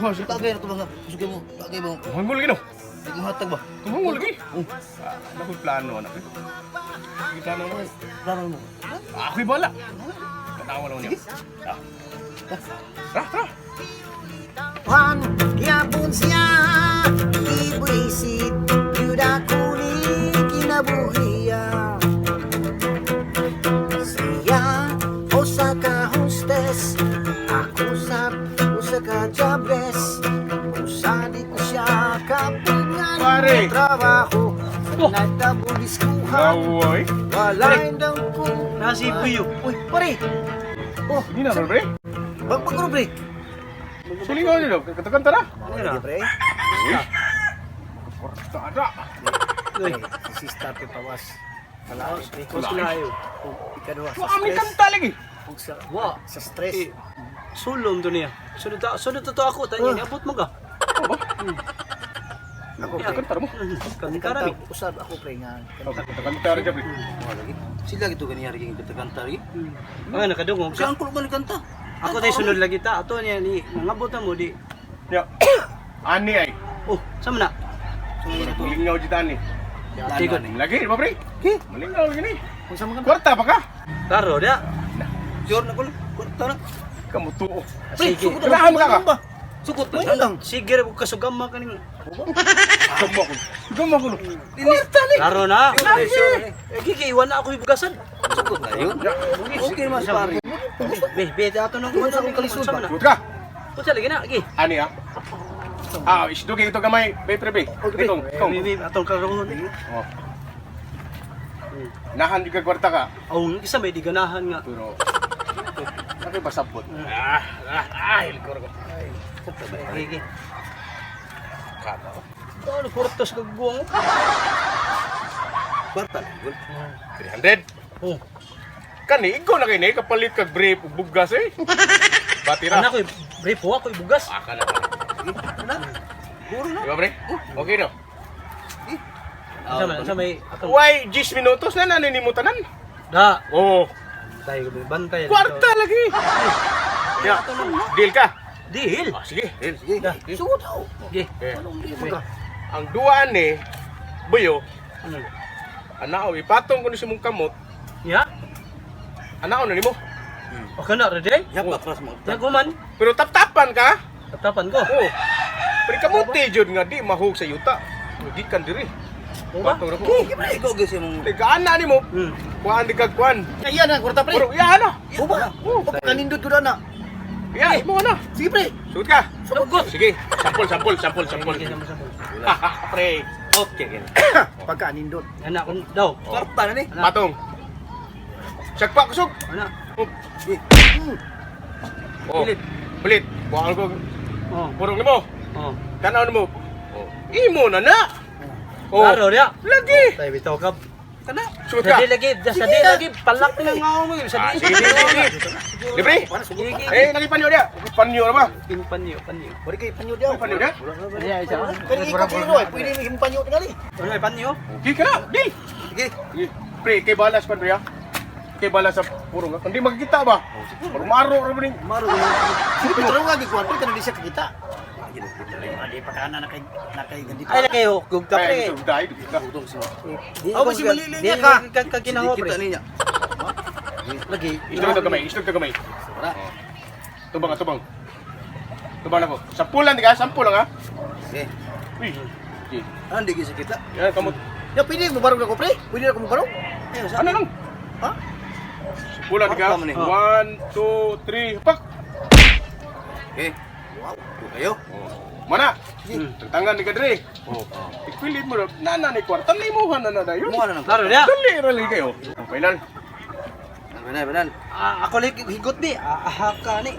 ba? Tagay na to ba nga? Sugay mo, tagay mo. Tumangol lagi no. Di mo hatag ba? Tumangol lagi. Ah, nakoy plano anak. Sige, plano na. Plano mo. Ako'y bala. Katawa lang niya. Ah. Tara, tara. Juan gyapon siya gibuisit yuda kuni kinabuhiya siya usa ka hostess, ako sab usa ka jobless, usa di ko siya kapingan. Pare. Trabaho nagtabudiskuhan. Away. Wala indang ko. Nasi Puyo. Uy, pare, oh. Hindi na, pre. Bang pagro, pre. Sulingaw niyo, katakan tara. Ano pre? Uy. Kortada. Uy, si Sister Pipawas. Wala, pre. Wala. Ug ikaduha sa Wa aming stress. kanta lagi. Ug sa Wa. sa stress. Eh, sulom to niya. Sunod ta, sunod to ako tayo niya abot mo ka. Ako, pre. Kanta mo. Kanta Kanta ra. usab ako, pre, nga. Kanta ra pre. Sila gito ganiyari king kanta lagi. Mga nakadungog Sa ka. angkol man kanta. Ako tayo sunod lagi ta. Ato niya ni nangabot na mo di. Ya. Ani ay. Oh, sama na. Malingaw jud ani. Tigod. Lagi ba, pre? Malingaw gini. Kung sa mga Kwarta pa ka? Klaro dia. Sure na ko. Kwarta na. Kamu tuo. Pre, Sige. sugod Kailangan mo ka? ba? Sukot May na. lang. Sige ra kasugama kaning. Gamo ko. Gamo ko. Kwarta ni. Klaro na. Lagi. Eh, gigi iwan na ako ibugasan. Sukot na yun. Okay mas, pare. Be, be ato nang Kuwan sa akong kalisod ba? Sugod ka. Unsa lagi na? Gi. Ani ah. Ah, isdugi ito gamay. Bay pre bay. Okay, pre. Itong, itong. Be, be atong klarohon. Oh. Nahan juga kwarta ka. Aw, isa may di ganahan nga. Pero Laki pasabot. Ah, ah, ah, ilikor ko. Gigi. Kama. Ano kurtos kag guwang. Kwarta na. Gol. 300. Oh, Kani ikaw na kay ni kapalit kag brief ug bugas eh. Bati ra. anak ko brief ho ako ibugas. Aka na. Na. Guro na. Di ba, pre? Okay no. Unsa may atong Why 10 minutos na naninimutan tanan? Da, Oh, bantay ko bantay. kwarta lagi. Ya. Deal ka. Deal. Ah, sige. Deal, sige. Da. Sugod daw. Gi. Okay. Anong di mo ka? Ang duwa ni Buyo, anao ipatong ko ni sa mong kamot, Ya. anao na nimo. Okay na ready? Yap atras mo. Naguman. Pero taptapan ka. Tapan ko. Oh. Pero kamuti jud nga di mahug sa yuta. Gikan diri. O ba? Patong ra ko. Sige, pre. Ikaw gyud siya mong Tigaan na nimo. Kuan di kag kuan. Iya na kwarta, pre. Pero iya na. O ba? O kanindot ko na. Iya, mo na. Sige, pre. Sugod ka. Sugot. Sige, sampol, sampol, sampol, sampol. Sige, sampol, sampol. Pre. Okay gini. Pagka nindot. Anak ko daw. Kwarta na ni. Patong. Sakpa kusog. Anak. Oh. Sige. Oh. Pilit. Pilit. Kuan ko Oh. purong nimo. Oh. Tanaw nimo. Oh. Imo na na. Oh. Klaro dia. Lagi. Tay bitaw ka. Kana. Sugod ka. Sa di lagi, sa di lagi palak na nga mo sa Ah, di. sige, sige, sige. Libre. Sige. Eh, nagipanyo dia. Panyo ra ba? Pin panyo, panyo. Wala kay panyo daw. Panyo dia. Iya, isa. Kani ikot sila eh. Pwede mo himpanyo tingali. Ano ay panyo? Okay ka na. Deal. Sige. Sige. Pre, kay balas pan pre ha. Kay balas sa purong ha. Kundi magkita ba? Maro ra ba ning? Maro. Sige, pero nga gikuan, pre, kanang di siya kakita. Di pa kana na kay na kay gandito. Ay laki ho, gug ka pre. Ay, gusto dai kita. Utong siya. Aw, basi malili niya ka. Ka ginawa Kita pre. niya. Lagi. Isnog to gamay, isnog to gamay. Wala. Tubang, ah, tubang. Tubang na ko. Sampulan di ka, sampul lang ha. Sige. Uy. Sige. Ano di gyud siya kita? Yan kamot. Ya pwede mo barog ako, pre. Pwede na ako mo barog. Eh, sa Ano lang? Ha? Sampulan di ka. Ano pa man eh? 1 2 3, pak. Okay. Wow. Kayo. Oh. Mana? Tangan di ka dire. Oh. Ikpilit mo na nana ni kwarta ni mo na na dayon. Mo na nang. Klaro dia. Dali ra lagi kayo. Oh, final. Banal, banal. Ah, ako lagi higot ni. Ah, ka ni.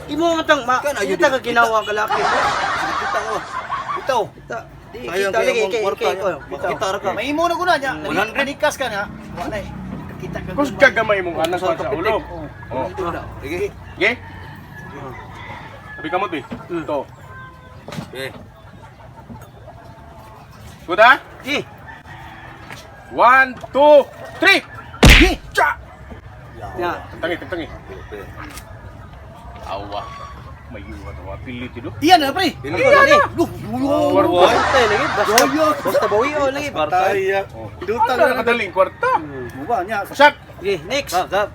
Imo nga tang ma. Kan, ayun, Kita ka di- ginawa ka laki. Sige, kita ko. Bitaw. Kita. Di Sayang kita kayo lagi mong kay kwarta kay niya. Makita ra ka. May imo na ko na niya. 100. Manikas ka na. Wala eh. Kita ka. Kus gagamay mong anak sa ulo. Oh. Sige. Sige. Sabi kamot eh. To. Okay. Suda? Di. 1 2 3. Cha! Ya. Tangi, tangi. Awa. May yuwa to, pilit ito. Iyan na pre. Iya na. Kwarta. Bantay lagi basta basta bawi oh lagi. Kwarta. Duta na kadaling kwarta. Muba niya. Usap. Okay, next. Sap, sap.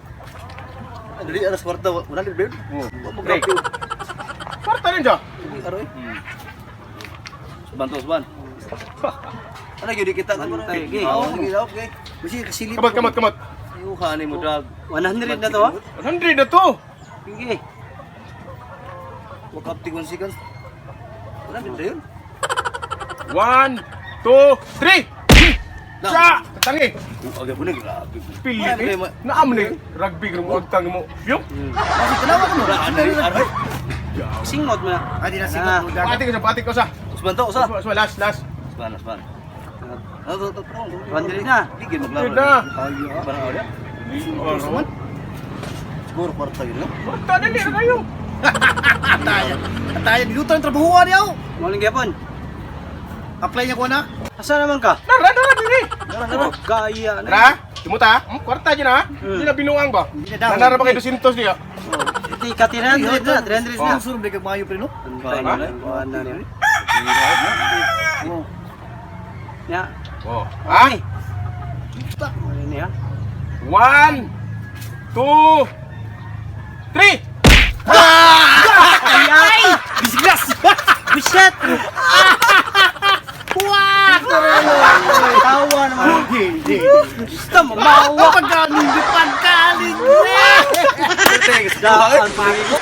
Dili aras kwarta, 100 ba yun? Pre. Kwarta rin siya. Aroy. Suban to, suban. Ano gyud kita to? Bantay, gi. Oo, sige, daw, okay. Kasi kasilip. Kamot, kamot, kamot. Ayuha ni mo drag. 100 na to ha. 100 na to. Sige. Wag up 1 seconds. 100 na yun. 1, 2, 3. Sa! Tangi! Aga po na, grabe. Pilit eh. Naam ni. Rugby ng agtang mo. Yung. Kasi tanawa ko no. Aroy. Singot mo na. Ah, di na singot mo. Pati ko sa, pati ko sa. Suban to, usa. Usap, last, last. Suban, suban. Ano to, to, to. 100 na. Di gyud maglaro. 100 na. Parang awya. Oh, Siguro kwarta yun, no? Kwarta na niya kayo. Ataya. Ataya diluto ang trabaho niya. Mo lang gyapon. Apply niya ko na. Asa naman ka? Nara, nara, diri. Nara, gaya na. Tara, tumuta. Kwarta dyan ha. Hindi na binuang ba? Hindi na daw. Nanara pa kayo 200 niya. Iti ka 300 na, 300 na. Oh. Surub kag maayo pre no. Bantay Ha? na. Kuan na niya. Ya. Oh. Ha? Okay. Ano niya? 1, 2, 3. Ay! Bisiglas. Bisyat! Wah! Tawa naman. Hindi. Gusto mo, mawa. Pagkaling pagkaling. Daan, pare ko.